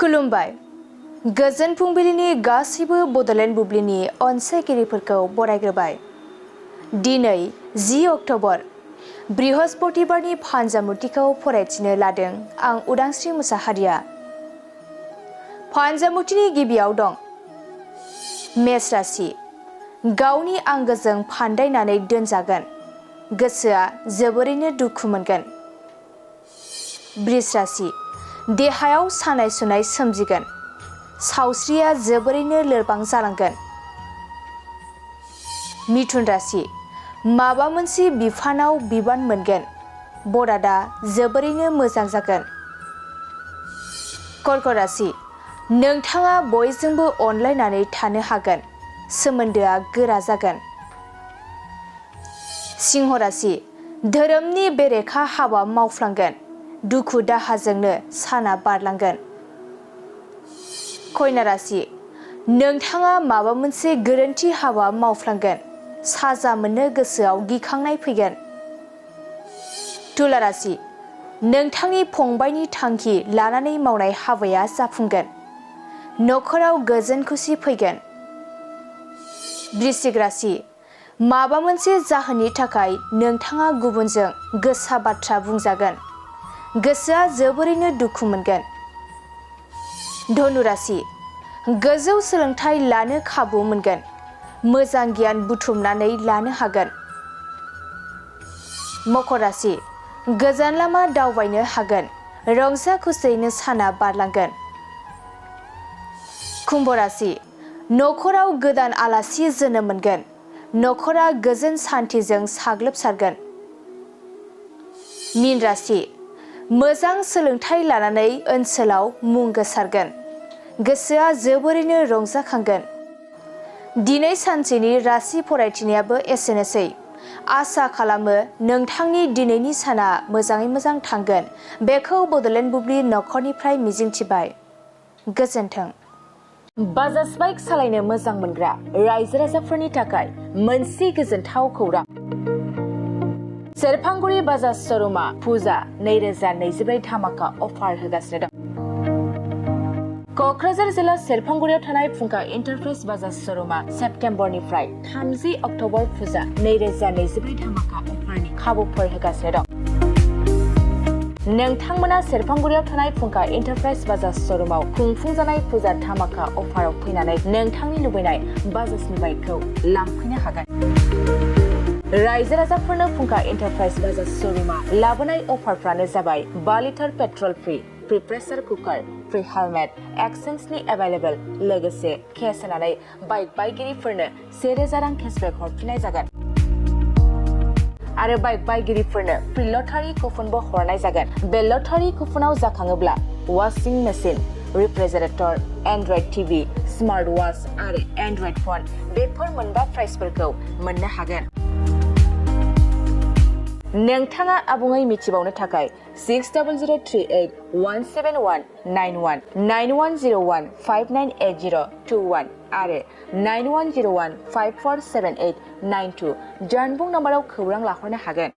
खुलुमबाय। गोजोन फुंबिलिनि गासैबो बड'लेण्ड बुब्लिनि अनसायगिरिफोरखौ बरायग्रोबाय। दिनै 10 अक्ट'बर बृहस्पतिबारनि फान्जामुथिखौ फरायथिनो लादों आं उदांस्रि मुसाहारिया। फान्जामुथिनि गिबियाव दं मेष राशि। गावनि आंगोजों फान्दायनानै दोनजागोन, गोसोआ जोबोरैनो दुखु मोनगोन। बृष राशि। देहायाव सानाय सुनाय सोमजिगोन, सावस्रिया जोबोरैनो लोरबां जालांगोन। मिथुन राशि। माबा मोनसे बिफानाव बिबान मोनगोन, बरादा जोबोरैनो मोजां जागोन। कर्क राशि। नोंथाङा बयजोंबो अनलायनानै थानो हागोन, सोमोन्दोआ गोरा जागोन। सिंह राशि। धोरोमनि बेरेखा हाबा मावफ्लांगोन, दुखु दाहाजोंनो साना बारलांगोन। कन्या राशि। नोंथाङा माबा मोनसे गोरोन्थि हाबा मावफ्लांगोन, साजा मोननो गोसोआव गिखांनाय फैगोन। तुला राशि। नोंथांनि फंबायनि थांखि लानानै मावनाय हाबाया जाफुंगोन, न'खराव गोजोन खुसि फैगोन। वृश्चिक राशि। माबा मोनसे जाहोननि थाखाय नोंथाङा गुबुनजों गोसा बाथ्रा बुंजागोन, गोसोआ जोबोरैनो दुखु मोनगोन। धनु राशि। गोजौ सोलोंथाइ लानो खाबु मोनगोन, मोजां गियान बुथुमनानै लानो हागोन। मकर राशि। गोजान लामा दावबायनो हागोन, रंजा खुसियैनो साना बारलांगोन। कुम्भ राशि। न'खराव गोदान आलासि जोनोम मोनगोन, न'खरा गोजोन सान्थिजों साग्लोबसारगोन। मीन राशि। मोजां सोलोंथाइ लानानै ओनसोलाव मुं गोसारगोन, गोसोआ जोबोरैनो रंजाखांगोन। दिनै सानसेनि राशि फरायथिनायाबो एसेनोसै। आसा खालामो नोंथांनि दिनैनि साना मोजाङै मोजां थांगोन, बेखौ बड'लेण्ड बुब्लि न'खरनिफ्राय मिजिंथिबाय। गोजोन्थों। बाजाज बाइक सालायनो मोजां मोनग्रा रायजो राजाफोरनि थाखाय मोनसे गोजोनथाव खौरां। सेरफांगुरि बाजाज श'रुमा फुजा 2024 धामाका अफार होगासिनो दं। क'क्राझार जिल्ला सेरफांगुरियाव थानाय फुंखा एन्टारप्राइज बाजाज श'रुमा सेप्तेम्बरनिफ्राय 30 अक्ट'बर फुजा 2024 धामाका अफारनि खाबुफोर होगासिनो दं। नोंथांमोना सेरफांगुरियाव थानाय फुंखा एन्टारप्राइज बाजाज श'रुमाव खुंफुंजानाय फुजा धामाका अफाराव फैनानै नोंथांनि लुबैनाय बाजाजनि बाइकखौ लांफैनो हागोन। रायजो राजाफोरनो फुंखा एन्टारप्राइज बाजाज श'रुमा लाबोनाय अफारफ्रानो जाबाय 5 litre petrol free pressure cooker, free helmet, एक्सचेन्जनि एभेलेबल, लोगोसे केस होनानै बाइक बायगिरिफोरनो 1000 रां केसबेक हरफिननाय जागोन। आरो बाइक बायगिरिफोरनो फ्रि लटारि कुपनबो हरनाय जागोन। बे लटारि कुपनाव जाखाङोब्ला washing machine, refrigerator, android TV, smart watch आरो एन्ड्रइड फन बेफोर मोनबा प्राइजफोरखौ मोननो हागोन। नोंथाङा आबुङै मिथिबावनो थाखाय 6003817191 9101598021 आरो 9101547892 जानबुं नम्बराव खौरां लाहरनो हागोन।